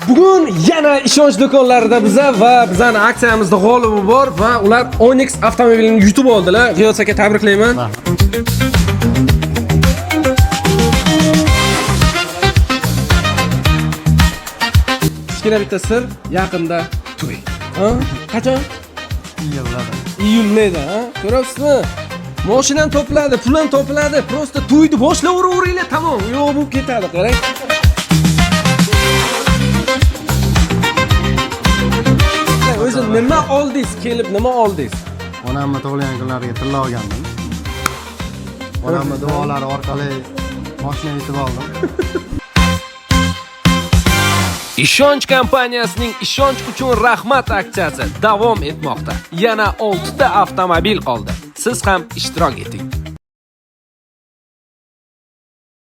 Bugun yana ishonch do'konlarida biza va bizani aksiyamizda g'olibi bor va ular Onix avtomobilini yutib oldilar. G'iyos aka, tabriklayman. Kichkina bitta sir, yaqinda to'y. Ha? Qachon? Iyulda. Iyulda, ha? Ko'ryapsizmi? Moshinam topiladi, pul ham topiladi. Просто to'yni boshlayveraveringlar, tamom. Yo'q bo'lib ketadi, qarang. O'zi nima oldingiz? Kelib nima oldingiz? Onamni tug'ilgan kunlariga tilla olgandim. Onamni duolari orqali mashina yutib oldim. Ishonch kompaniyasining ishonch uchun rahmat aksiyasi davom etmoqda. Yana 6 ta avtomobil qoldi. Siz ham ishtirok eting.